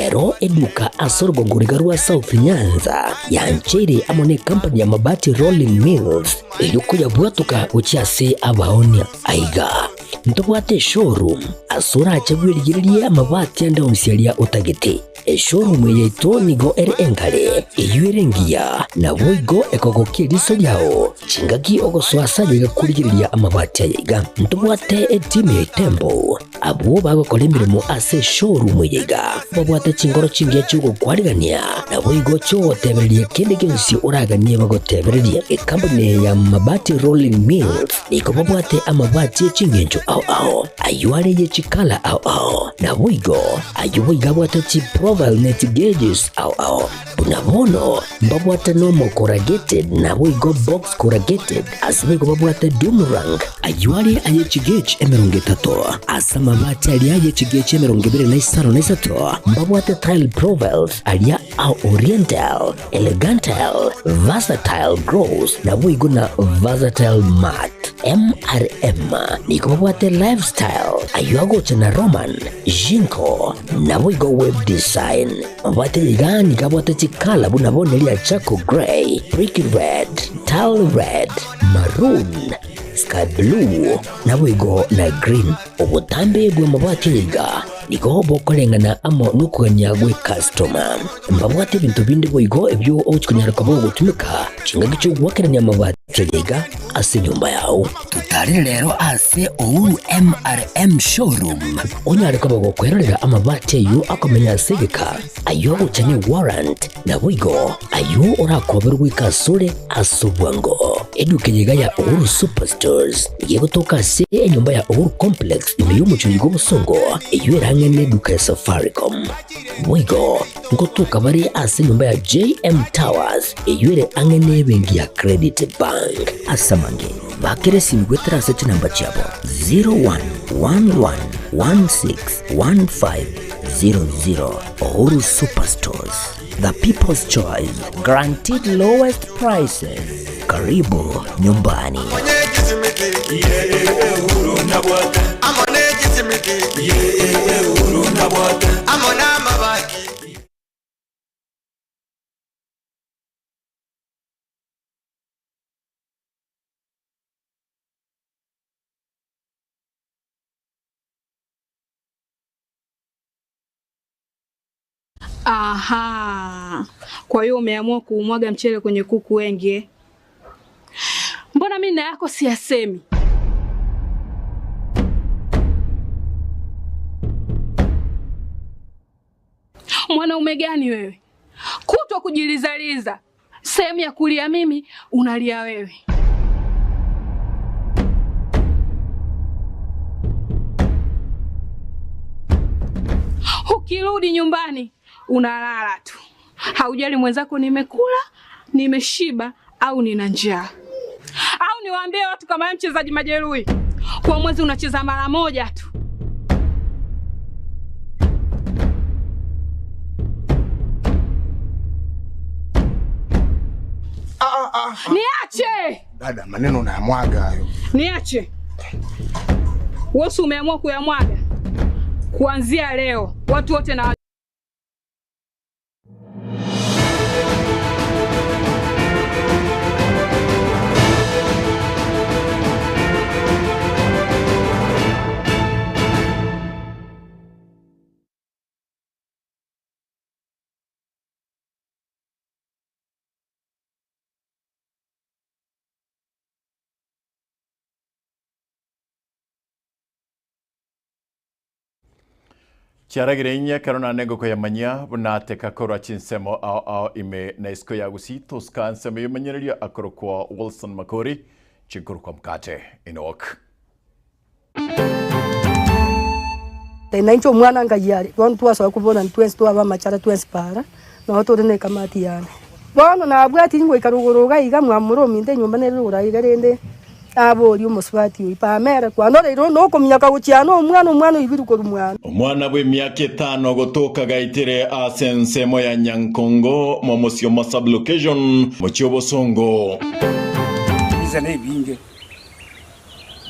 Rero eduka ase orogongo riga rwa South Nyanza yancheire amo ne company ya Mabati Rolling Mills eyio koyabwatoka gochia ase abaonia. Aiga ntobwate eshowroom ase orache bwerigererie amabati ande onsi aria otagete. Eshowroom eye yaito nigo ere engare, eyio ere engiya, naboigo ekogokia eriso riao chingaki ogosoa ase ayaiga korigereria amabati ayaiga. Ntobwate etimu ya Itembo Abwo bagokora emeremo ase eshowroom eye iga babwate chinkoro chingiya chi'ogokwarigania, naboigo chi'ogotebereria kende gionsi oraganie bagotebererie. Ekampuni eye ya Mabati Rolling Mills nigo babwate amabati e chingencho ao ao, ayio are ye chikala ao ao, naboigo ayio boigo abwate chiprofile ne chigauges ao ao. Buna bono mbabwate normal corrugated naboigo box corrugated, ase boigo babwate doom rank, ayio are aye chigauge 30, ase amabati aria aye chigauge 23 mbabwate tile profiles aria a oriental, elegantile, versatile gloss naboigo na versatile matte. MRM nigo babwate lifestyle ayio agocha na Roman, Jinko naboigo web design. Mabwate iga nigo abwate chikala buna bono eria charcoal grey, brick red, tile red, maroon, sky blue, naboigo na green. Obotambe bw'amabati aya iga nigo bokoreng'ana amo nokogania gw'ecustoma. Mbabwate ebinto binde boigo ebio ogochia konyara koba ogotumeka chingaki chi'ogoakerania amabati aya iga ase enyomba yao. Totarere rero ase Uhuru MRM Showroom onyare koba gokwerorera amabati ayio akomenya ase egeka, ayio agocha ne warrant, naboigo ayio orakoberwe goika asore ase obwango. Eduka eye iga ya Uhuru Superstores nigo egotoka ase enyomba ya Uhuru Complex ime y'omochie oyio bw'obosongo eyio ere ang'e neduka ya Safaricom. Boigo ngotoka bare ase enyomba ya JM Towers eyio ere ang'e nebenki ya Credit Bank. Ase amange, bakera esimi goetera ase chinamba chiabo 0111161500. Uhuru Superstores, the people's choice, guaranteed lowest prices. Karibu nyumbani. Aha, kwa hiyo umeamua kuumwaga mchele kwenye kuku wengi eh? Mbona mimi na yako siyasemi? Mwanaume gani wewe? Kutwa kujilizaliza, sehemu ya kulia mimi unalia wewe. Ukirudi nyumbani unalala tu, haujali mwenzako nimekula, nimeshiba au nina njaa. Au niwaambie watu kama wewe mchezaji majeruhi, kwa mwezi unacheza mara moja tu. Niache! Dada, maneno unayamwaga hayo. Niache. Wewe si umeamua kuyamwaga? Kuanzia leo watu wote na Chiaragire inye ekero naende ngokoyamanyia buna ateka korwa chinsemo ao ao ime na isiko ya Gusii tosika nsemo y'omonyereria akorokwa Wilson Makori chinkorokwa mkate Enoch. Na inche omwana ngai are, bono twasoa kobonana twensi twaba amachara twensi paara, nabo tore na ekamati yane. Bono nabwatiri ngoika rogoro iga iga mwamura ominto enyomba nere rogoro aiga rende naboria omosubati oyio, Pamela, kwanoreire onde okominyoka gochia na omwana, omwana oibirwe korwa mwane. Omwana bw'emiaka etano gotoka gaitere ase ensemo ya Nyankongo momosioma sub-location mochie obosongo. Ebisa nebinge,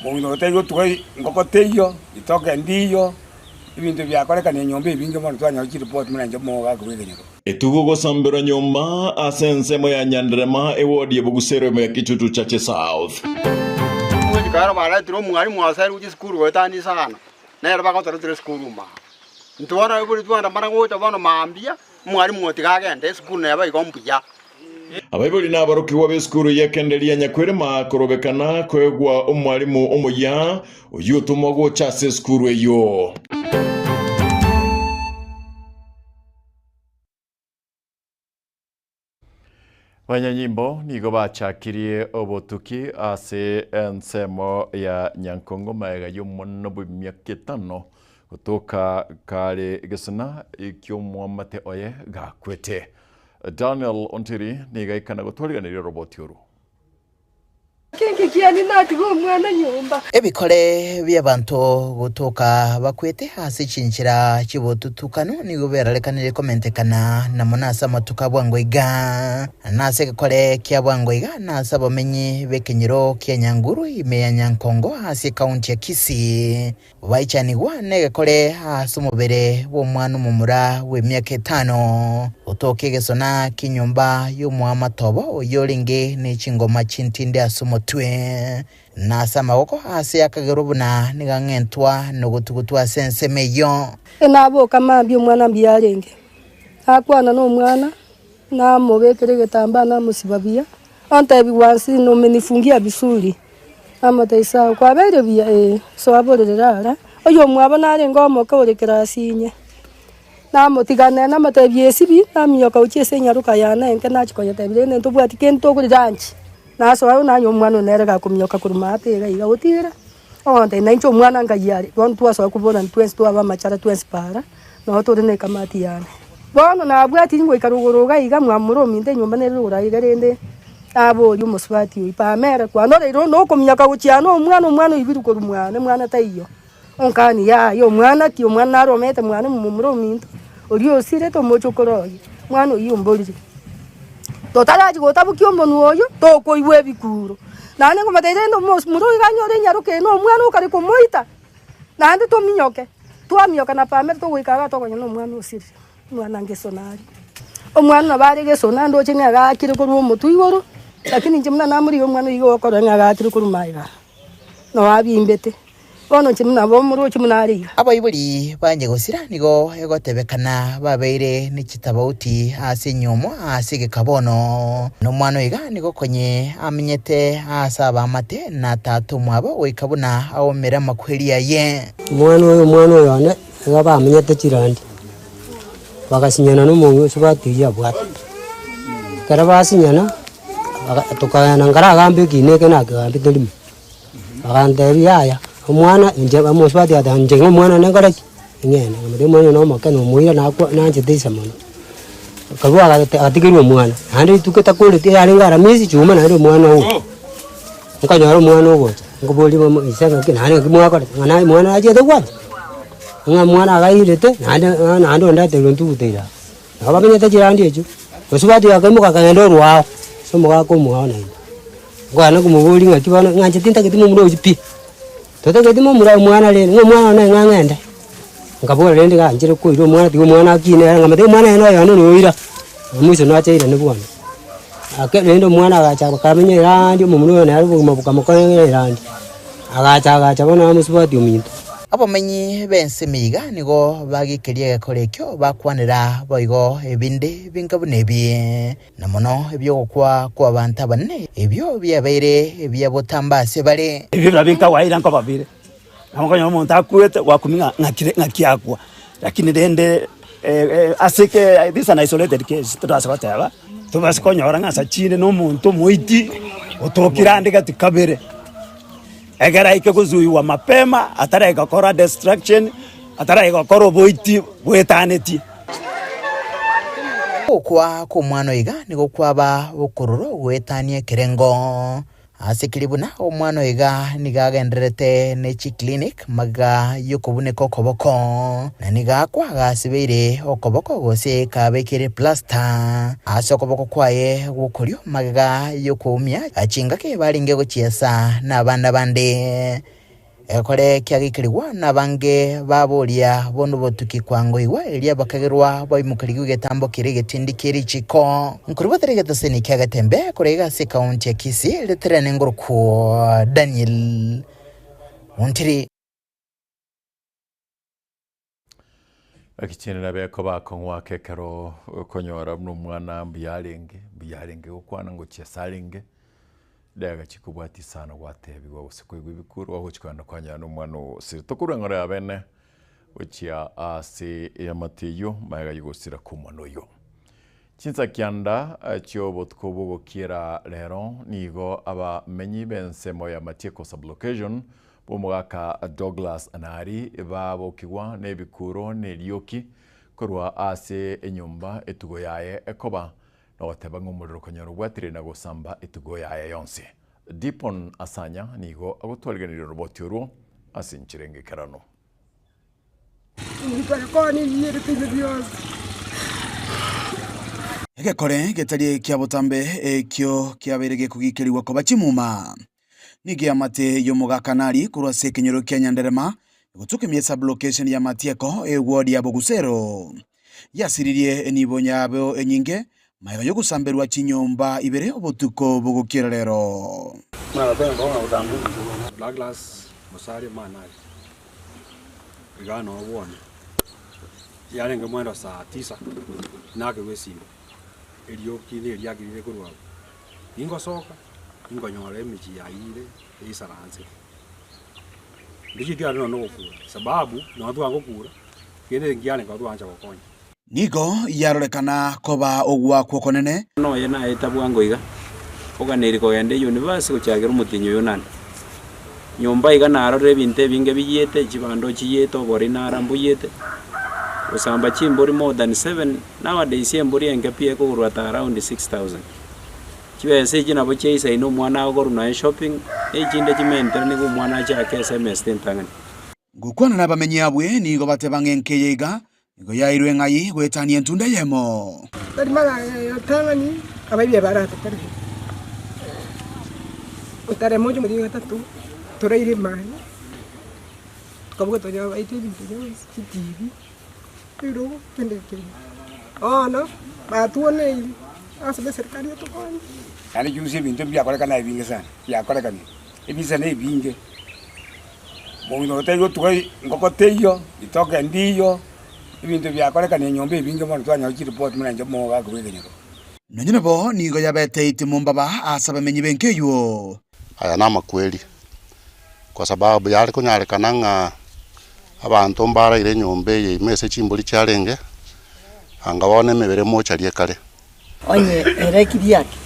omong'ina oyo tari gotuga ngoko teiyo, ritoke ndiyo. Ebinto biakorekanire enyomba ebinge mono twanyora chiripoti buna inche omogaka bw'ekenyoro. Etugo gosamberwa nyomba ase ensemo ya Nyanderema, ewodi ya Bogusero ime ya Kitutu Chache South. Omwezi kare baretire omwalimu ase aria gochia esukuru goetania isano, nere bagotoretera esukuru ime aa. Intwe bono abaibori twandamana gocha bono mambia, omwalimu otiga agende esukuru neba igo mbuya. Abaibori na aborokigwa b'esukuru y'ekenderia Nyakwerema korobekana koegwa omwalimu omoyia oyio otomwa gocha ase esukuru eyio. Abanyanyimbo nigo bachakirie obotuki ase ensemo ya Nyankongo magega y'omwana bw'emiaka etano gotoka kare gesona ki'omwamate oye gakwete. Daniel Ontiri nigo aikana gotwariganeria oroboti oru. Kinki kiane natiga omwana nyomba. Ebikore bi'abanto gotoka bakwete ase chinchera chi'obotutukanu nigo berarekanire komentekana na mono ase amatuko a bwango iga. Na ase egekore kia bwango iga nase abamenyi b'ekenyoro kia Nyanguru ime ya Nyankongo ase ekaunti ya Kisii Baichanigwa negekore ase omobere bw'omwana omomura bw'emiaka etano, gotoka egesona ki'enyomba y'omoamate obo oyio orenge ne chingoma chintinde ase omotwe, na ase amaboko aase akagerwa buna nigo ang'entwa nogotugutwa ase ensemo eyio. Naboka mambia omwana mbuya arenge, nakwana nomwana, namobekera egetambaa namosiba buya, Ontebigwa nsi nomenifungia vizuri. Namotebia sawa, kwabeire buya? Ee. Soa borere rara. Oyomwabo narenge omoke ore kerasi inye. Namotiga nere namotebia esibi, naminyoka gochia ase enyaroka yane enke nachia koyetebia rende ntobwati kende tokori lunch. Nasoa nanywa omwana one nere gakominyoka korwa maate iga iga gotira, ogontebia nainche omwana ngai are, bono twasoa koborani twensi twaba amachara twensi para, nabo tore na ekamati yane. Bono nabwatiri ngoika rogoro iga iga mwamura ominto enyomba nere rogoro aiga rende naboria omosubati oyio, Pamela, kwanoreire onde okominyoka gochia aa nomwana, omwana oibirwe korwa mwane, mwana taiyo. Onkani yaya omwana ki, omwana naro omete mwane momura ominto, oria osirete omochokoro oye, mwana oyio omborire. Totarachia gotabokia omonwa oyio, tokoigwa ebikuro. Naende nkomotebi rende omosi mura oyo iga anyore enyaroka eye na omwana okare komoita. Naende tominyoke, twaminyoka na pamela togoika igaa tokonya na omwana osirire, omwana ngesona aria. Omwana nabo are gesona ndoche ng'a iga akire korwa omotwe igoro, lakini inche buna namorigia omwana oyio iga okorora ng'a iga akire korwa magega, nabo abimbete. Bono inche buna bomoroche buna are iga. Abaibori ba nyagosira nigo egotebekana babeire ne chitabauti ase enyiomo ase egeka bono, na omwana oyo iga nigo konye amenyete aase abaamate na tata omwabo goika buna aomere amakweri aye. Omwana oyo omwana oyo one iga bamenyete chirandi, bagasinyana na omong'ina osubati oyio abwate. Ekero basinyana, baga tokagenda nkaragambe ekina eke nakegambete rimo, bagantebia yaya omwana inche omosubati agateba inche ng'a omwana one nkore ki? Ing'ende, nkamotebia omwana oyo nomoke nomoira nakwa nanchete ise mono. Akarwa agate agatigerwa omwana, naende rituko etakoreti yarenge aramisi chuma naende omwana ogo. Nkanyora omwana ogocha, nkoboria bomo ise ng'aki naende ng'aki mwakorete, ng'a naye omwana nachiete gwancha, ng'a omwana agairete naende ng'a naende ondeteire ontugute ira aa. Nabo bamenyete chirandi echio, mosubati oyo akaimoka akagenda orwao, ase omogaka omwao naende. Nkogenda komoboria ng'aki bono ng'a inche tintageti momura oyio pi, totageti momura omwana rende, ng'a omwana one ng'a ng'ende. Nkabora rende ganchere koira omwana tiga omwana akine ere nkamotebia omwana oye noyo one noira, mwisho nache airane bwango. Ake rende omwana agacha akamenya erandi omomura oyo nere obogima bokamokong'era erandi, agacha agacha bono amosubati ominto. Abamenyi b'ense emiiga nigo bagekeria egekora ekio bakwanera boigo ebinde binga buna ebi, na mono ebi'ogokwa kw'abanto abanene, ebio biabeire ebia botambe ase bare. Ebio nabio nkawaida nkoba bire. Nabo okonyora omonto akwete gwakumia ng'a ng'aki ng'aki akwa, lakini rende ase eke this an isolated case totobasa goteba, tobase konyora ng'a ase chinde na omonto omoiti otokire ande gati kabere, ekero aike gozuiwa mapema ataraika gokora destruction, ataraika gokora oboiti bwetanetie. Ogokwa kw'omwana oyo iga nigo kwaba okororo goetania ekerengo. Ase keri buna omwana oyo iga nigo agendererete ne chiclinic magega y'okobuneka okoboko, na nigo akwa gasibeire okoboko gose kabekire plaster ase okoboko kwaye gw'okorio magega y'okoumia chingaki barenge gochiesa nabana bande. Egekore kiagekerigwa nabange baboria bono botuki kwangoigwa, erio bakagerwa baimokerigwe egetambo keria egetindi kie richiko. Nkoribotera egetoseni kia Getembe korwa iga ase ekaunti ya Kisii, riterene ngorokwo Daniel Ontiri. Gaki nabe koba akong'u ake ekero okonyora buna omwana mbuya arenge, mbuya arenge gokwana ngochia ase arenge, riagachi kobwatia sana gwatebigwa gose koigwa ebikuro ogochi kogenda kwanyora na omwana oo gose tokorwa eng'ora ya bene gochia ase eamate eyio magega ya ogosira kwa omwana oyio. Chinsa kianda chi'obotuko bw'ogokiera rero nigo abamenyi b'ensemo ya Matieko Sub-location b'omogaka Douglas Nari babokigwa nebikuro nerioki korwa ase enyomba etugo yaye ekoba nogoteba ng'a omorero okonyora obwatire na gosamba etugo yaye yonsi. Dipon Asanya nigo agotwarigeneria oroboti orwo ase enchera engekeranu. Egekore getari ekia botambe ekio kiabeire gekogikerigwa koba chimuma. Nigo eamate y'omogaka Nari korwa ase ekenyoro kia Nyanderema egotuka sub-location ya Matieko eward ya Bogusero. Yasiririe enibo yabo enyinge magega y'ogosamberwa chinyomba ibere obotuko bogokiera rero. Douglas Musalia Manari, iga noo bwone, yarenge mwendo saa tisa, nakerwa esimo, erioki neriaki rire korwa abwo. Ningosoka, ninkonyora emechie yaiyire eisaransete. Ndichieti aria nonya nogokura, sababu nonya twagokura, kende nkiarenge oo twancha gokonya. Nigo yarorekana koba ogoakwa okonene. Nonya naeta bwango iga, oganeiri kogenda eyunivasi gochakera omotienyi oyo nane. Nyomba iga narorire ebinto ebinge biyiete, chibando chiyete, obori nara mboyiete, gosamba chimbori more than seven, nowadays embori enke pi ekogorwa at around 6000. Chibesa echi nabo chiaisaine omwana agorwe nonya shopping, na echinde chimentere nigo omwana achake esemester entang'ani. Gokwana nabamenyi abwe nigo bateba ng'a enka eye iga nigo yairwe ng'ai goetania entunda eyemo. Tari maratang'ani abaibia baratokorere, otare mocha omotienyi gatato toraire emani, tukaboka twanyora baito ebinto bionsi, chitibi, ebirogo, kende kende. Bono batuoneire ase eserikari etokonye. Naende juzi ebinto mbiakorekana ebinge sana, biakorekanire, ebisa na ebinge. Omong'ina oyo tari gotuga engoko teiyo, ritoke ndiiyo, ebinto biakorekana enyomba ebinge mono twanyora chiripoti buna inche omogaka bwa ekenyoro. Nonya nabo nigo yabete itimo mbaba ase abamenyi b'enka eyio. Aya namakweri, kwa sababu yare konyarekana ng'a abanto mbaraire enyomba eye ime ase chimbori chiarenge, anga bono emebere mocharie kare. Onye ere Kiriaki,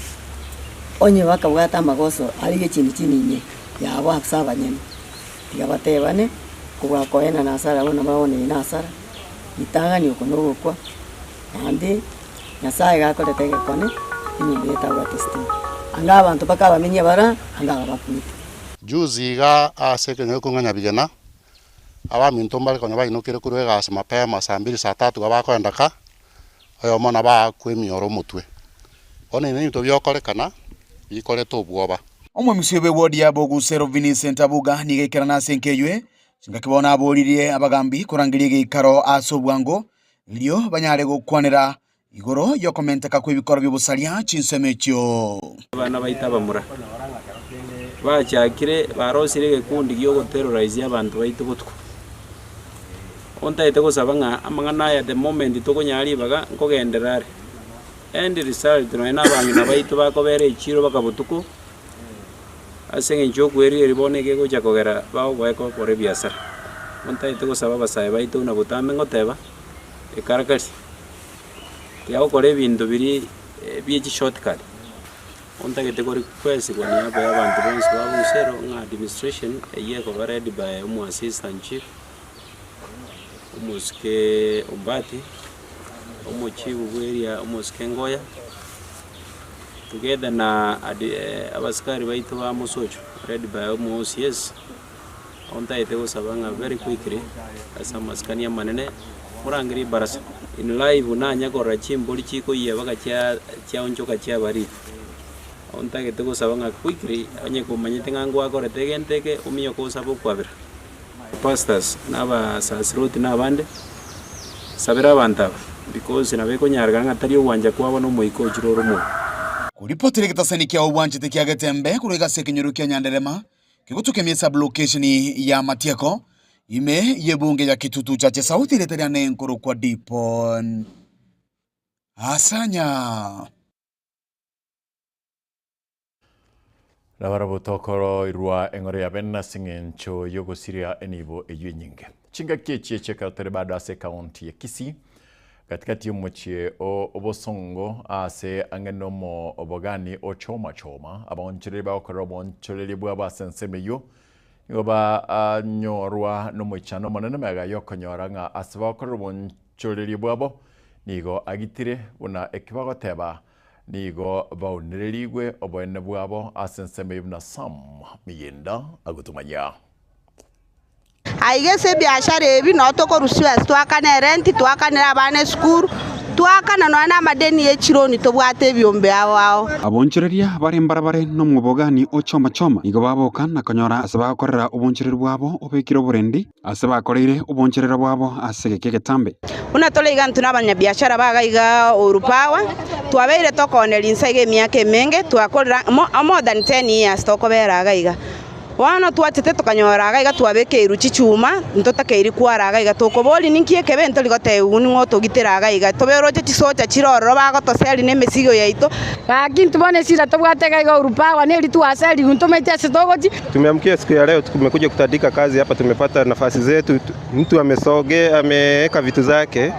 onye bakabwata amagoso aria gechindi chiminye yabo ase abanyene, tiga batebane kobua koenana asara buna baoneire asara, ritang'ani oko nogokwa, naende Nyasaye gakorete egekone, enyomba eye etabwate estima. Anga abanto mpaka abamenyia bara, anga aba bakwete. Juzi iga ase ekenyoro ekong'a Nyabigena, abaminto mbare konya bainokire korwa egasi mapema saa mbiri saa tatu iga bakoenda ka, oyomo nabo aakwe emioro omotwe. Bono ebi nebinto biokorekana, bikoreta obwoba. Omwemisia bwe ward ya Bogusero Vincent Abuga nigo aikerana ase enka eywe, chingaki bono aboririe abagambi korangeria egeikaro ase obwango erio banyare gokwanera igoro y'okomenteka kw'ebikoro bi'obosaria chinsemo echio. Abana baito abamura bachakire barosirie egekundi gi'ogoterrorize abanto baito botuko. Ontagete gosaba ng'a amang'ana aya the moment tokonyara ribaga nkogenderera are. End result nonye na abang'ina baito bakobera echiro baka botuko, ase eng'encho yokoerigeria bono eke egocha kogera bagogoe gokora ebiasara. Ontagete gosaba abasae baito buna botambe ngoteba, ekarakari, tiagokora ebinto biria bie chishortcut. Ontagete ko request kwa niaba ya abanto bonsi ba Busero ng'a administration eyio ekoba led by omo assistant chief, omosike Ombati, omochief bwa area omosike Ngoya, together na abasikari baito ba Mosocho led by omo OCS, ontagete gosaba ng'a very quickly ase amasikani amanene morangerie ebarasa. In life nanya korora chimbori chikoyia mpaka chia chiaonchoka chiabariri, ontagete gosaba ng'a quickly onye komanyete ng'a ngwakorete egento eke ominyoke osabe okwabera. Pastors na abasasiroti na abande, sabera abanto aba because nabo ekonyarekana ng'a tari ogwancha kwabo na omoika ochire ore omobe. Koripotera egetasani kiao bwanchete kia Getembe korwa egasi ekenyoro kia Nyanderema kegotoka sub-location ya Matieko ime y'ebunge ya Kitutu Chache South erieta riane nkorokwa Dipon Asanya. Nabarabwo tokoroirwa eng'oro ya bene ase eng'encho y'ogosiria enibo eyio enyinge. Chingaki echi echiekero tore bado ase ekaunti ya Kisii, gatigati y'omochie o Obosongo ase ang'e nomobogani o Choma Choma, abaonchoreri bagokorera oboonchoreria bwabo ase ensemo eyio nigo banyorwa nomoichano omonene magega y'okonyora ng'a ase bagokorera oboonchoreria bwabo nigo agitire buna eki bagoteba Nigo baunererigwe oboene bwabo ase ensemo eyio buna Sam Miyinda agotomanyia. Aiga ase ebiashara ebi nao tokorusiwa ase toakane erenti, toakanere abana esukuru, toakana nonya na amadeni ye chironi tobwate ebiombe ao ao. Abonchoreria bare mbarabare nomobogani o choma choma nigo baboka na konyora ase bagokorera obonchoreria bwabo obekire oborendi Ase bakoreire oboncherero bwabo ase egeka egetambe. Buna tore iga intwe nabanyabiashara ba iga Uhuru Power, twabeire tokooneria inse iga emiaka emenge, twakorire more than ten years tokobera iga iga. Bono twachete tokanyora iga iga twabekeirwe chichuma, ntotakeiri kwara iga iga, tokoboria ninki ekebe ntori gotebiwa ning'o otogitera iga iga, tobe oroche chisocha chire ororo bagotoseria na emesigo yaito. Gaki intwe bono esira tobwate iga iga Uhuru Power neri twaserigwe ntomaeti ase togochia. Tumeamkia siku ya leo tumekuja kutandika kazi hapa, tumepata nafasi zetu. Mtu amesogea, ameweka vitu zake,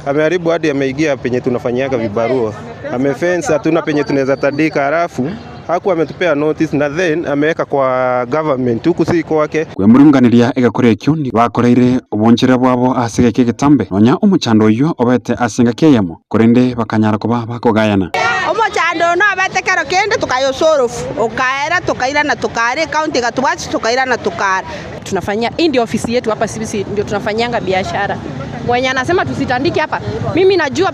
ameharibu hadi ameingia penye tunafanyiaga vibarua, amefence, hatuna penye tunaweza tandika, halafu hakuwa ametupea notice na then ameweka kwa government huku si kwake. Kwemurunganeria egekora ekio nigo bakoreire oboncherero bwabo ase egeka egetambe, nonya omochando oyio obete ase engaki eyemo, korende bakanyara koba bakogayana. Omochando oyo nobete kero kende tukayosorofu, okaera, tokairana tokaara ecounty egatobwatia tokairana tokaara. Tunafanyia hii ndio ofisi yetu hapa, sisi ndio tunafanyianga biashara. Mwenye anasema tusitandike hapa, mimi najua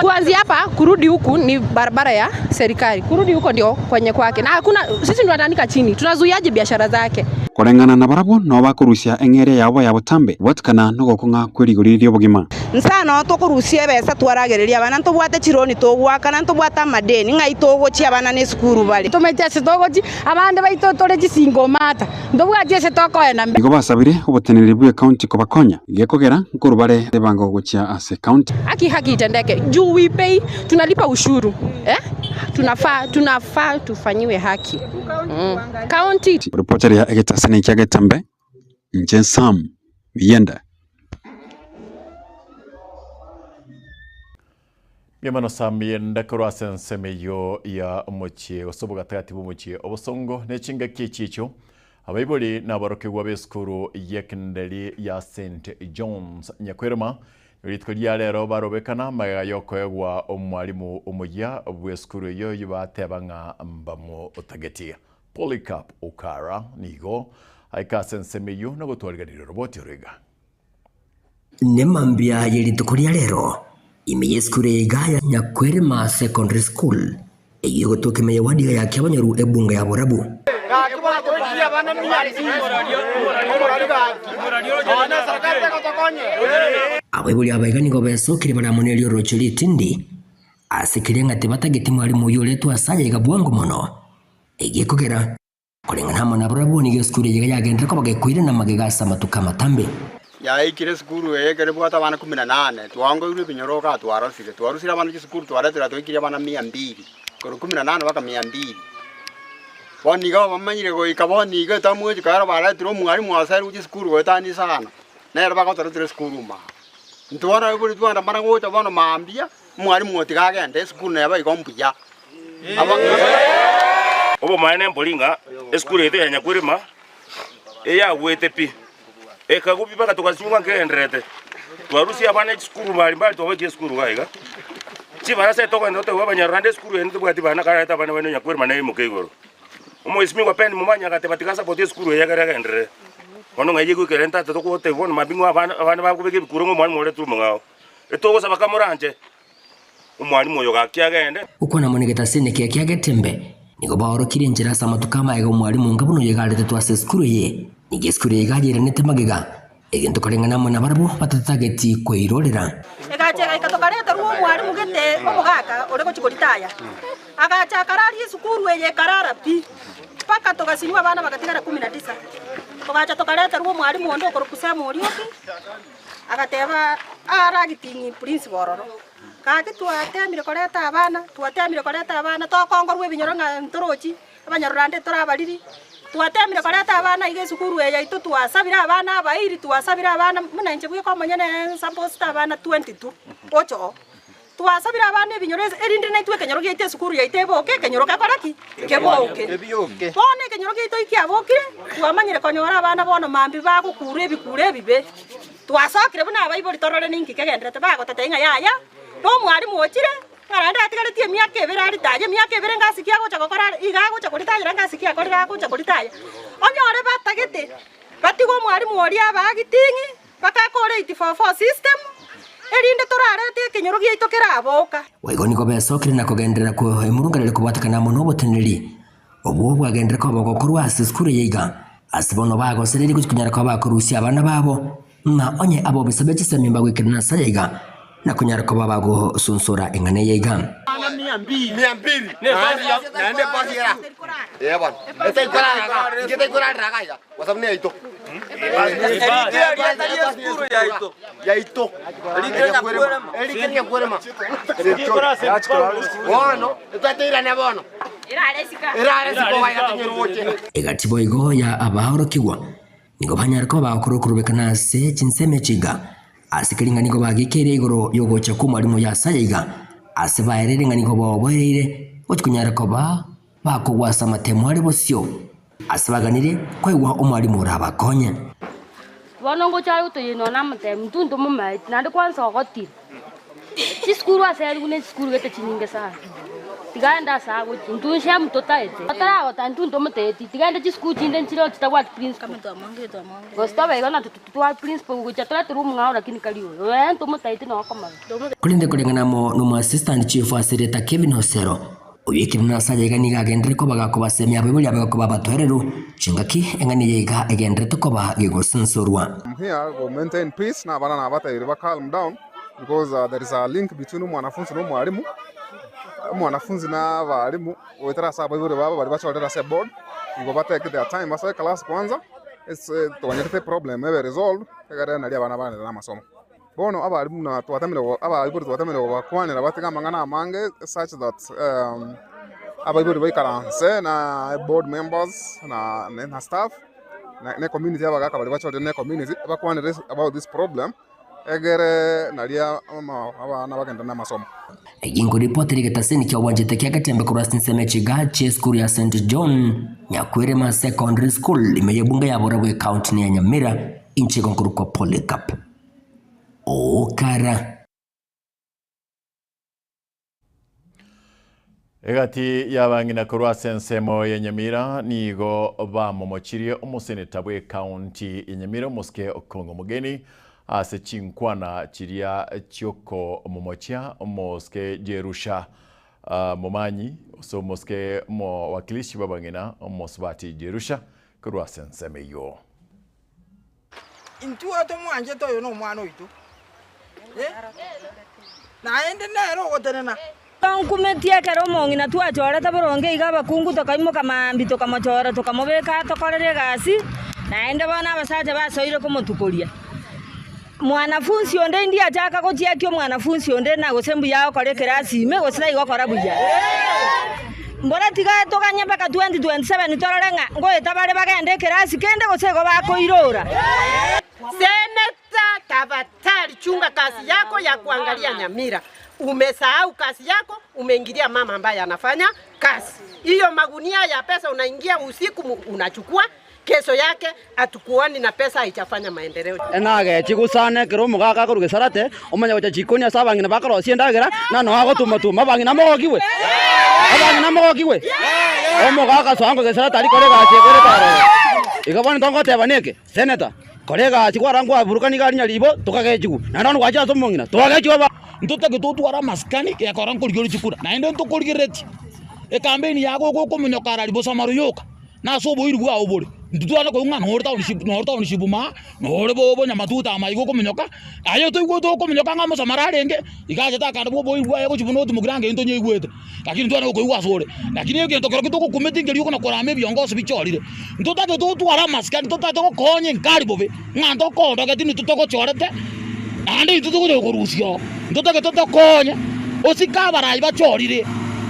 kuanzia hapa kurudi huku ni barabara ya serikali, kurudi huko ndio kwenye kwake, na hakuna sisi ndio tunatandika chini, tunazuiaje biashara zake? Koreng'ana nabarabwo nao bakorusia eng'eria yabo ya botambe, gwatikana nogokong'a kwe rigori ri'obogima. Nsa noo tokorusia ebesa twaragereria abana, ntobwate chironi togoakana, ntobwate amadeni, ng'ai togochia abana nesukuru bare. Tomaeti ase togochia, abande baito tore chisingomata, ntobwati ase tokoenda mbe. Nigo basabire oboteneneri bw'ecounty kobakonya, gekogera nkorwa bare ebango gochia ase ecounty. Haki haki itendeke juu we pay tunalipa ushuru eh? Tunafaa tunafaa tufanyiwe haki mm. County. Ripoteria egetasani kia Getembe, inche Sam Miyenda. Mbuya Sam Miyenda korwa ase ensemo eyio ya omochie gose obogatagati bw'omochie obosongo ne chingaki echi echio abaibori na aborokigwa b'esukuru y'ekenderi ya St John's Nyakwerema Rituko ria rero barobekana magega y'okoegwa omwalimu omoyia bw'esukuru eyio oyio bateba ng'a mbamotageti. Polycarp Okara nigo aika ase ensemo eyio na gotwariganiria oroboti oro iga. Nemambia ye rituko ria rero, ime y'esukuru eye iga ya Nyakwerema Secondary School, Eyio egotoka ime y'ewadi iga ya Kiabonyoru ebunge ya Borabu. Abaibori aba iga nigo besokire bare amo nerio oroche ritindi, ase keria ng'a tibatageti mwalimu oyio oretwe ase aya iga bwango mono. Egekogera, koreng'ana amo nabarabwo nigo esukuru eye iga yagenderera koba gekoirana magega ase amatuko amatambe. Yaikire esukuru eye ekero ebwate abana kumi na nane, twaongoirwe ebinyoro igaa twarosire. Twarusire abana chisukuru twaretire twaikirie abana mia mbili, korwa kumi na nane mpaka mia mbili. Bono iga bamanyire goika bono iga etamu echi kero baretire omwalimu aserwe chisukuru goetania isano, nere bagotoretera esukuru ime aa. Intwe bono abaibori twandamana gocha bono mambia, omwalimu otiga agende esukuru neba igo mbuya. Obomaene mbori ng'a esukuru yaito ya Nyakwirima eyagwete pi, ekagwa pi mpaka togasinywa nkegendererete. Twarusia abana chisukuru mbari mbari twabaikia esukuru iga iga. Chibarasa etogenda toteba abanyarwanda esukuru eye ntobwati bana karete abana baino Nyakwirima neimoke igoro. Omwesimigwa Ben Momanyi agateba tiga asapoti esukuru eye ekero egenderere. Bono ng'ai egoikera entata togotebia bono mambia ng'a abana abana bakobeka ebikuro ng'a omwalimu oretwe omong'ao. Etogosaba kamoranche. Omwalimu oyo gaki agende. Gokwana amo negetasini ekiya kia Getembe, nigo baorokirie enchera ase amatuko amaega omwalimu onga buna oyo iga aretetwe ase esukuru eye. Nigo esukuru eye iga yairanete magega, egento koreng'ana amo nabarabwo batatageti koirorera. Egacha egaika tokareterwa omwalimu gete omogaka ore gochia koritaya. Agacha akararia esukuru eye ekarara pi, mpaka togasinywa abana bagatigara kumi na tisa. Togacha tokareterwa omwalimu onde okorokwa Sam Orioki, agateba are acting principal ororo. Gaki twatemire koreta abana, twatemire koreta abana tokongorwa ebinyoro ng'a ntorochi, Abanyarurande torabariri, twatemire koreta abana iga esukuru eye yaito twasabire abana abairi, twasabire abana buna inche bweka omonyene nsupposed abana 22 gocha oo. Twasabire abana ebinyoro ase erinde naintwe ekenyoro giaito esukuru yaito eboke ekenyoro gekore ki? Keboke. Bono ekenyoro giaito ekiabokire, twamanyire konyora abana bono mambia bagokura ebikuro ebibe. Twasokire buna abaibori torore ninki kegenderete bagototebia ng'a yaya, na omwalimu ochire. Ng'a naende atigaretie emiaka ebere aritaye, emiaka ebere ngasi ki agocha gokora are, iga agocha koritayera ngasi ki akorire agocha koritaya. Onyore batagete, batige omwalimu oria abagiting'i, bakakora 8-4-4 system, erinde torarete ekenyoro giaito keraboka. Boigo nigo besokire na kogenderera kw'emurunganero kobwatekana amo noboteneneri obwo bwagenderire koba bogokorwa ase esukuru eye iga, ase bono bagosereria gochia konyara koba bakorusia abana babo Ng'a onye abobisa be chisemi mbagoikerana ase aya iga, na konyara koba bagosunsura eng'ana eye iga. Egati boigo ya abaorokigwa Nigo banyare koba bagokora okorobekana ase chinsemo echi iga, ase keria ng'a nigo bagekeire igoro y'ogocha kw'Omwalimu oyo ase aya iga, ase baereire ng'a nigo boboereire gochia konyara koba bakogwa ase amatemo are bosio, ase baganirie koegwa Omwalimu orabakonye. Bono ngocha aye otoyie nonya namotebia, intwe ntomomaeti, naende kwansa ogotire. Chisukuru ase erigu ne chisukuru gete chinyinge sana. Tiga aende ase agochia, intwe nshemu totaete. Otaragota intwe ntomoteeti, tiga aende chisukuru chinde nchire chitabwati principal. Gose tobe igo natwe totware principal gocha toreterwe omong'ao lakini kari oyo. Oyo ere ntomotaeti nonya okomanya. Korende koreng'ana amo nomo assistant chief ase erieta Kevin Osero, oyio ekero ase aya iga nigo agenderere koba gakobasemia abaibori abe koba abatoereru, chingaki eng'ana eye iga egendererete koba gegosunsurwa. I'm here go maintain peace na abana nabatebirie ba calm down because there is a link between omwanafunzi na omwalimu, omwanafunzi na abalimu goetera ase abaibori babo baria bachorire ase eboard, igo ba take their time basoe class kwanza ase toganyerete eproblem ebe resolved egere nario abana baenderere na amasomo. Bono abalimu buna twatemire abaibori twatemire kobakwanera batige amang'ana amange such that abaibori baikaranse na board members na na staff na ecommunity abagaka baria bachorire na ecommunity bakwanere about this problem egere naria abana bagende na amasomo. Eyio nkoripotera egetaseni ki'obwanchete kia Getembe korwa ase ensemo echiga chi'esukuru ya St John Nyakwerema Secondary School ime y'ebunge ya Borabwo ecounty ya Nyamira, inche igo nkorokwa Polycarp Okara. Egati y'abang'ina korwa ase ensemo ya Nyamira nigo bamomochirie omoseneta bw'ecounty ya Nyamira omosike Okong'o Omogeni ase chinkwana chiria chiokomomochia omosike Jerusha Momanyi ase omosike omowakilishi bw'abang'ina omosubati Jerusha korwa ase ensemo eyio. Intwe tomwanchete oyo nomwana oito, naende nere ogotenena. Nkumetie ekero omong'ina twachorete boronge iga abakungu tokaimoka mambia tokamochora tokamobeka atokorere egasi, naende bono abasacha basoire komotukoria. Mwanafunsi onde indi achaka gochiakia omwanafunsi onde na gose mbuya agokora ekerasi ime gose taigokora buya. Mbora tiga toganye mpaka 2027 torore ng'a ngoeta bare bagende ekerasi kende gose igo bakoirora. Seneta tafadhali chunga kazi yako ya kuangalia Nyamira. Umesahau kazi yako, umeingilia mama ambaye anafanya kazi. Hiyo magunia ya pesa unaingia usiku unachukua, kesho yake hatukuoni na pesa haijafanya maendeleo. Enagechi gosana ekero omogaka akorwa gesarate, omanye gocha chikoni ase abang'ina bakorosia endagera, na noe agotuma-tuma abang'ina mogokigwe, abang'ina mogokigwe. Omogaka asoa ng'a gesarate aria kore egasi ekorete aroro. Igo bono togoteba neke, Senator, kora egasi kwara nkwaburukani iga aria nyaribo, tokagechigwa, naende bono gwachia ase omong'ina, twagechigwa ba. Ntotagete totware amasikani gekora nkorigereria chikura, naende ntokorigereretie ekampeni yago okomonyoka arari bosa maru yoka. Na ase oboiri bwao bore. Intwe twane koigwa ng'a nore township nore township maa, nore bo nyamatuta ama igo okominyoka, aye toigwete okominyoka ng'a omosamara arenge, iga achete akande bwa oboiri bwaye gochia buna otimokire ange intwe onyeigwete, lakini ntwane gokoigwa asore. Lakini egento kerokio togokumeti nkeria okona korama ebiongoso bichorire. Ntotagete totware amasikani, totagete gokonya enkari bobe, ng'a ntokoondogeti intwe togochorete, naende intwe togocha gokorusia oo. Ntotagete tokonye, osike abarai bachorire,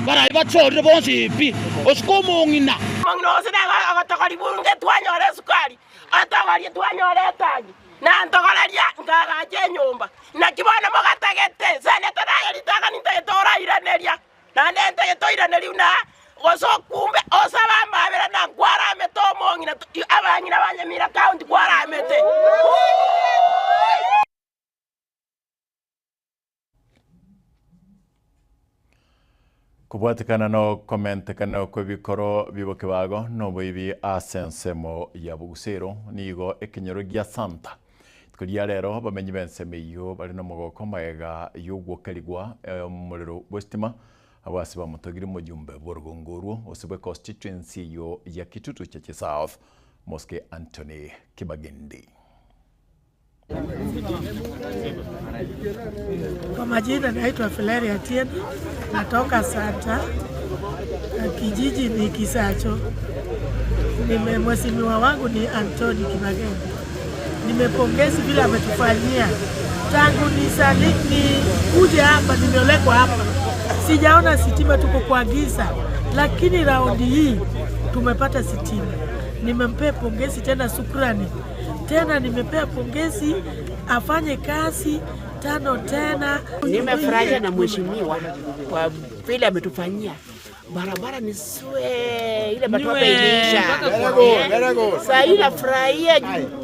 barai bachorire bonsi pi, osike omong'ina. Omong'ina gose nigo agotogoria bunge twanyora esukari, atogorie twanyora etangi, na ntogoreria nkaagacha enyomba. Naki bono mogatagete? Senete naye ritang'ani ntagete orairaneria, naende ntagete oiraneria buna gose okumbe osabe amabera na nkwaramete omong'ina abang'ina ba Nyamira County kwaramete. Kobwatekana nokomentekana kw'ebikoro bi'obokebago noboibi ase ensemo ya Bogusero nigo ekenyoro gia Santa. Rituko ria rero abamenyi b'ensemo eyio bare nomogoko magega y'ogwokerigwa omorero bw'esitima abwo ase bamotogire omojumbe bw'orogongo orwo gose bwe constituency eyio ya Kitutu Chache South Mosike Anthony Kibagendi. Kwa majina naitwa Fileri Atieno, natoka Santa, kijiji ni Kisacho. Nime mheshimiwa wangu ni Anthony Kibagendi. Nimepongezi vile ametufanyia tangu nisali nikuje hapa, nimeolekwa hapa, sijaona sitima, tuko kwa giza, lakini raundi hii tumepata sitima. Nimempea pongezi tena shukrani tena nimepea pongezi afanye kazi tano tena. Nimefurahia na mheshimiwa kwa vile ametufanyia barabara ni swe, ile matope iliisha. Saa hii nafurahia,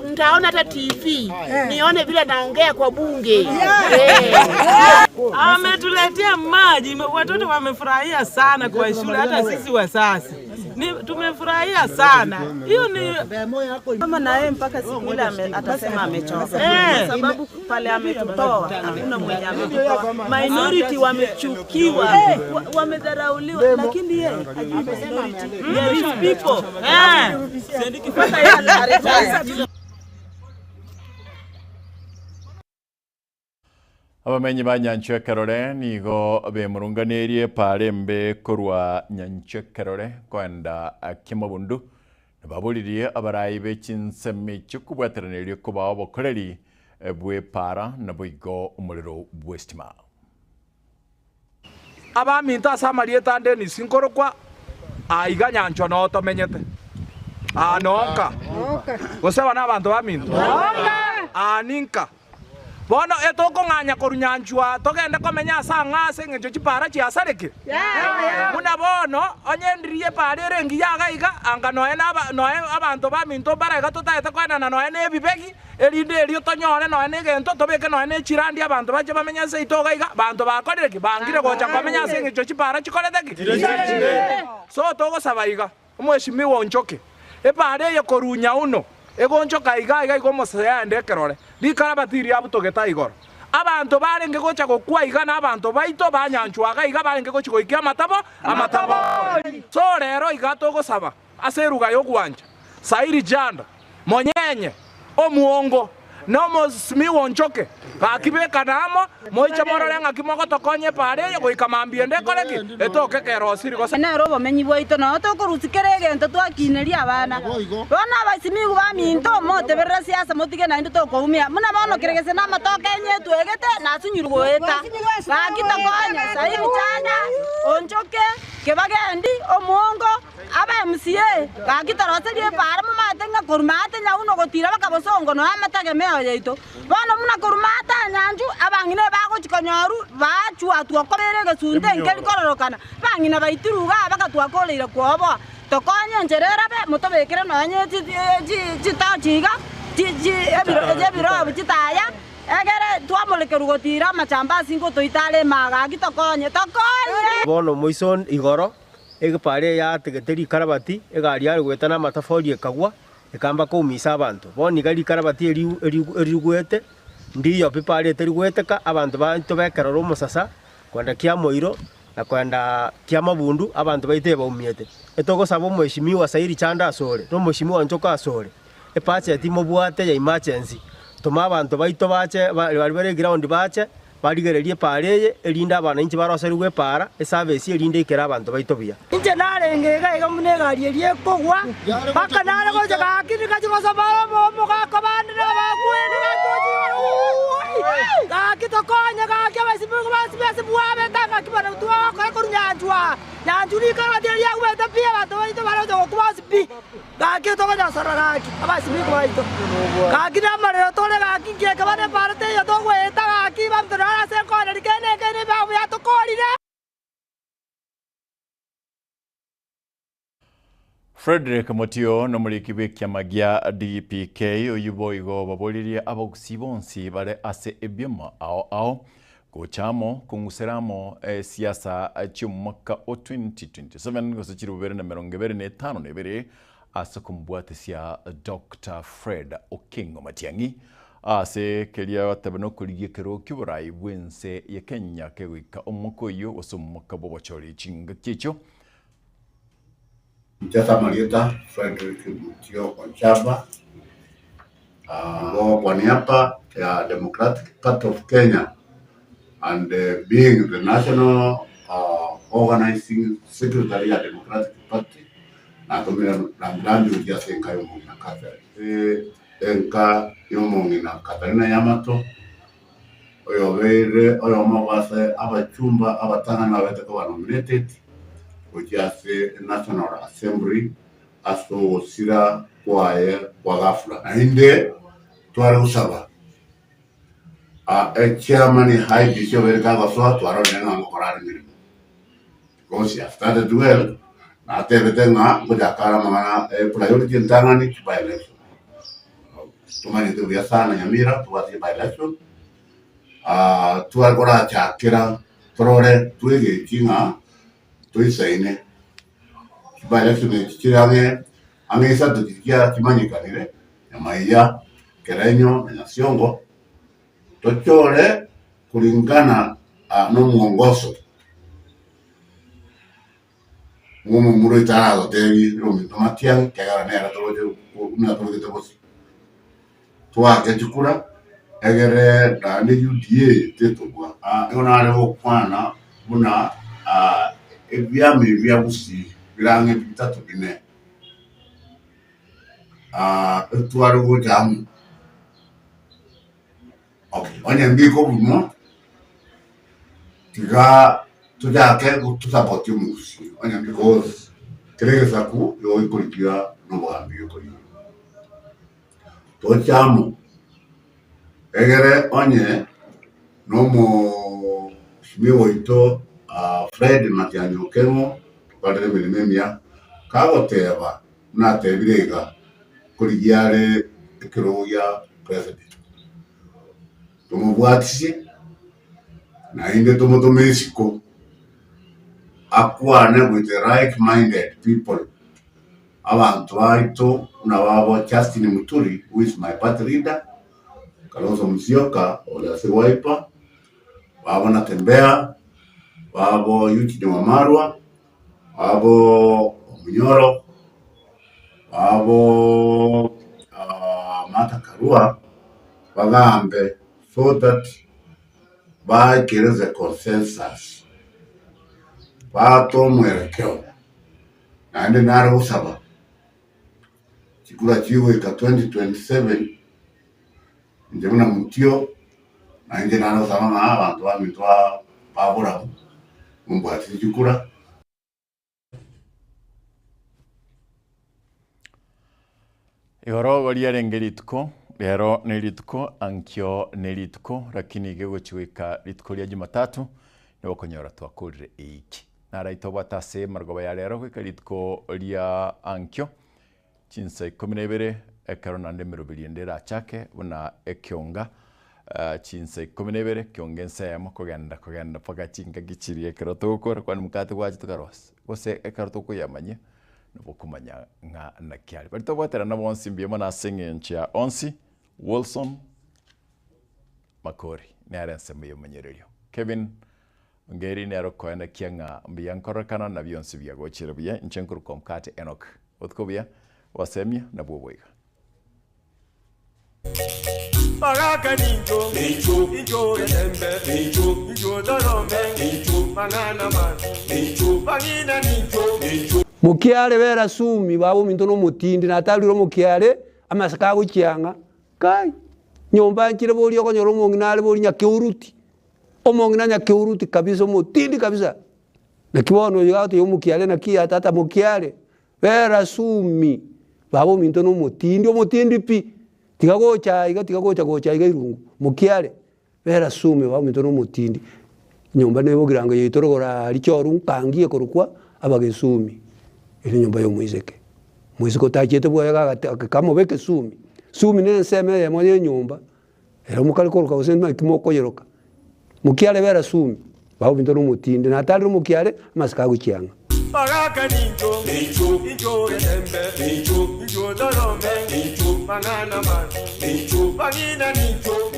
nitaona hata TV nione vile naongea kwa bunge. Ametuletea maji, watoto wamefurahia sana kwa shule, hata sisi wasasi ni tumefurahia sana. Hiyo ni Mama na yeye mpaka siku ile atasema amechoka, Eh. kwa sababu pale ametutoa hakuna mwenye ametutoa. Minority wamechukiwa, wamedharauliwa, lakini yeye hajui minority. There is people. Eh. Mpaka yeye anaretire. Abamenyi ba Nyanchwa Ekerore nigo bemurunganerie epaara embe korwa Nyanchwa Ekerore koenda Kimabundu, nababoririe abarai be chinsemo echio kobwateraneria kobao obokoreri bw'epaara naboigo omorero bw'esitima. Abaminto ase amarieta a Dennis nkorokwa aa iga nyanchwa noo tomenyete aa nonka gose aba nabanto baminto aa ninka bono etokong'anya korwa nyanchwa togende komenya ase ang'aa ase eng'encho chipara chiasarekire buna bono onye ndiri epara ere engiya iga iga anga nonya naba nonya abanto baminto mbare iga totagete koenana nonya na ebibegi Erinde erio tonyore nonya negento, tobeke nonya ne chirandi abanto bache bamenye ase seito iga iga, abanto bakorire ki? Bangire gocha komenya ase engencho chipara chikorete ki? So togosaba iga, omweshimiwa onchoke, epara eye korwa nyauno egonchoka iga iga iga omosee aende ekerore, rikarabati riabutogete igoro. Abanto barenge gocha gokwa iga na abanto baito banyanchwa iga iga barenge gochia goikia amatabo amatabo. So rero iga togosaba ase eruga y'ogwancha, Sairi Janda, monyenye omwongo, na omosimiwa onchoke, gaki bekana amo, moiche morore ng'aki mogotokonya epaara eye goika mambia ende ekore ki? Etoke kerosiri gose. Nere obomenyi bwaito, nao tokorusia kera egento twakineria abana. Bono abasimigwa baminto, moteberere siasa motige naintwe tokoumia. Buna bono kere gese namatoke enye etwegete, nasunyirwe goeta. Gaki tokonye, Sairi Janda, onchoke, Kebagendi, omwongo, Aba MCA, gaki toroserie epaara momanyete ng'a korwa maate nyauno gotira baka bosongo noe amategemeo yaito. Bono buna korwa maate anyanchu abang'ina ebagochi konyoru baachwatwa okobera egesunte nkeri kororokana, bang'ina baitirwe igaa bagatwakoreire kwoboa. Tokonye enchera erabe motobekere nonye chitochi iga ebirobu chitaya egere twamorekerwa gotira amachambasi ngotoita are imaa gaki tokonye tokonye! Bono moiso igoro Egepara eye yategete rikarabati, egari yare goeta namatafori ekagwa, ekamba koumisa abanto. Bono iga rikarabatierigwete, ndiyo pi para etari goeteka, abanto baito bekerora omosasa, kwenda kiamoiro, na koenda kiamabundu abanto baito ebaumiete. Etogosaba omweshimiwa Sairi Chanda asore, na omweshimiwa Njoka asore, ebudget mobwate ya emergency, toma abanto baito bache baria bare eground bache, Barigererie epaara eye, erinde abananchi baroserigwe epaara, esabe esie erinde eikere abanto baito buya. Inche narenge iga iga buna egari eria ekogwa, mpaka nare gocha gaki nigachia gosoma omogaka bande na abakueni gaki gochia igoro uuui gaki tokonye gaki abasibwa basibe ase bwabete ngaki bono twagokora korwa nyanchwa nyanchwa rikoro batire riagwete pi abanto baito baroche gokwa bonsi pi. Gaki tokonyosora gaki abasibiko baito, gaki namarero tore gaki nki ekaba neparo teiyo togoeta gaki banto naro ase enkoreri kende eke nebiago buya tokorire. Fredrick Motio nomoriki bw'ekiama gia DPK oyio boigo baboririe abagusii bonsi bare ase ebioma ao ao Gocha amo kong'usera amo siasa chi'omwaka o 2027 gose chilifu bibere na emerongo ebere na etano na ebere ase okomobwatisia Doctor Fred Okengo Matiang'i ase keria batebe nokorigia ekerogo ki'oborai bw'ense ya Kenya kegoika omwaka oyio gose omwaka bw'obochori chingaki echio. Inche ase amarieta Fredrick Mutio Ochaba, igo kwa niaba ya Democratic Party of Kenya and being the national organizing secretary ya Democratic Party, natomire rambirambi gochia ase enka ya omong'ina Catherine. Enka ya omong'ina Catherine Yamato, oyobeire oyomo ase abachumba abatang'ani babete koba nominated gochia ase National Assembly ase ogosira kwaye kwa ghafla. Naende tware gosaba echairman IEBC obeire kagosoa twarorire ng'a ngokora are emeremo because he has started well natebete ng'a ngochaka are amang'ana priority entang'ani by election. Tomanyete buya sana Nyamira tobwate by election, tware korachakera torore twegechi ng'a toisaine by election echi chire ang'e ang'e isato chiria chimanyekanire, Nyamaiya, Kerenyo na Nyasiongo, tochore kulingana na omwongoso. Omomura oito aragotebie, Ominto matiang'i, ekiagera nere toroche buna torogete bosio. Twake chikura, egere naende UDA tetobua. Nigo nare gokwana buna ebiama ebi bia Gusii bire ang'e bitato bine, etware gocha amo. Okay, onye mbikobunwa, tiga tochake tosapotie omogusii onye because kera egesaku nigo gekorigia na obogambi gekorigia. Toche amo, egere onye na omosimia oito Fred Matiang'i Okeng'o tokorere emeremo emiya, kagoteba buna atebire iga, nkorigia are ekerogo gia president. Tomobwatisie, naende tomotome isiko, akwane with the right minded people, abanto baito buna babo Justin Muturi who is my party leader, Kalonzo Musyoka ore ase Wiper, babo Natembeya, babo Eugene Wamalwa, babo Omunyoro, babo Martha Karua, bagambe so that baikere the consensus, baate omwerekeo, naende nare gosaba chikura chigoika 2027, inche buna motio, nainche nare gosaba ng'a abanto baminto ba borabu, mombwatire chikura. Igoro riarenge rituko, rero ne rituko, ankio ne rituko, lakini gegochi goika rituko ria Jumatatu, nigo okonyora twakorire eiki. Naraite obwate ase marogoba ya rero goika rituko ria ankio, chinsa ikomi na ibere, ekero naende emeroberi ende erachake buna ekionga, chinsa ikomi na ibere, ekionga ensa eyemo kogenda kogenda mpaka chingaki chiria ekero togokora kwani mokate gwacha tokarosia, gose ekero tokoyamanyia, nabo okomanya ng'a naki are. Baria tobwaterana bonsi mbuya mono ase eng'encho ya onsi, Wilson Makori nere ensemo ya omonyererio. Kevin. Ongeri nere okoenekia ng'a mbuya nkorekana na bionsi biagochire buya, inche nkorokwa Omokate Enock. Botuko obuya, obosemia nabwo oboiga. Bagaka nincho, incho getembe, incho torombe, mang'ana mabi, bang'ina nincho. Mokiare bera sumi baba ominto nomotindi natarire omokiare amaseko agochiang'a kai nyomba nchire boria okonyora omong'ina are boria nyakeuruti omong'ina nyakeuruti kabisa omotindi kabisa naki bono oyo agotebia omokiare naki ya tata mokiare bera sumi baba ominto nomotindi omotindi pi tiga gocha aiga tiga gocha gocha aiga irungu mokiare Bera sume baminto nomotindi, enyomba nebogirango yaito rogoro aaria choru nkangi ekorokwa abagesumi, ere enyomba ya omoiseke. Omoiseke otachiete bwoye gagate kamobeke sumi, sumi na ensemo eyemo ya enyomba, ere mokare koroka gose naki mokoyeroka, mokiare bera sumi, baminto nomotindi, natarire omokiare amasiko agochiang'a. Bagaka nincho, incho getembe, incho torombe, mang'ana mabi, bang'ina nincho.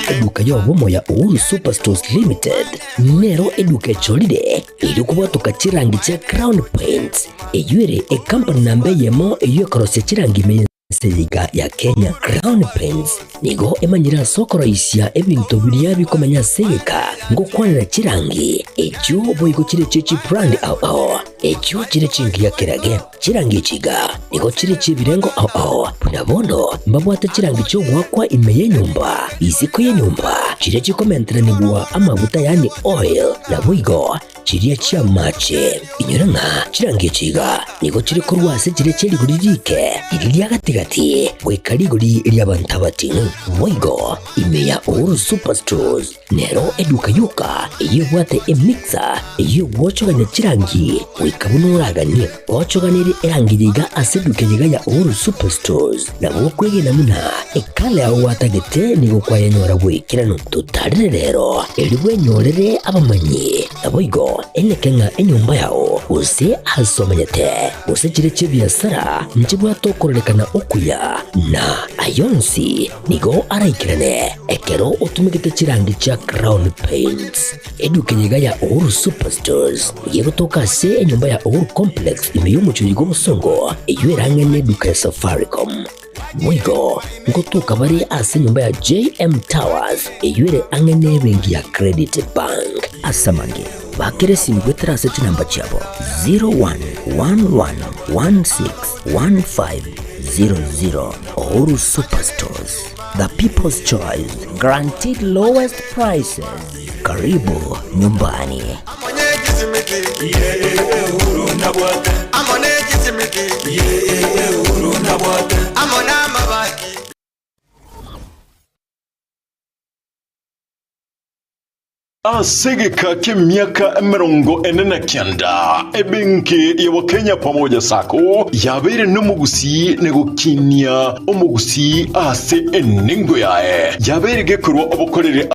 Eduka y'obomo ya Uhuru Superstores Limited nero eduka echorire erio kobwatoka chirangi chia Crown Paints, eyio ere ecompany namba eyemo eyio ekorosia chirangi ime y'ense yiga ya Kenya. Crown Paints nigo emanyire ase okoroisia ebinto biria bikomenya ase egeka ngokwanera chirangi echio boigo chire chie chibrand ao ao echio chire chingiya kerage. Chirangi echi iga nigo chire chi'ebirengo ao ao, buna bono mbabwate chirangi chi'ogoakwa ime y'enyomba, isiko y'enyomba, chiria chikomenteranigwa amaguta yaani oil, naboigo chiria chi'amache. Inyora ng'a chirangi echi iga nigo chire korwa ase chiria chie rigori riike, riria ria gati-gati, goika rigori ri'abanto abating'u. Boigo ime ya Uhuru Superstores Nero eduka yoka eyio ebwate emixer eyio egwochogania chirangi goika buna oraganie. Gochoganerie erangi yiga ase eduka yiga ya Uhuru Superstores nabo okwegena buna ekala yao gwatagete nigo kwayenyora bw'ekeranu. Totarire rero erio bwenyorere abamanyi naboigo eneke ng'a enyomba yao gose ase omenyete gose chire chi'ebiasara nchibwate okororekana okuya na ayonsi Nigo araikerane ekero otumegete chirangi chia Crown Paints. Eduka eye iga ya Uhuru Superstores nigo egotoka ase enyomba ya Uhuru Complex ime y'omochie bw'obosongo eyio erang'e neduka ya Safaricom. Boigo ngotoka bare ase enyomba ya JM Towers eyio ere ang'e nebenki ya Credit Bank. Ase amange, bakera esimi goetera ase chinamba chiabo 0111161500. Uhuru Superstores, the people's choice, guaranteed lowest prices. Karibu nyumbani. Ase egeka ki'emiaka 49, ebenki ya Kenya Pamoja Sacco yabeire nomogusii na gokinia omogusii ase enengo yaye, yabeire gekorwa obokoreri.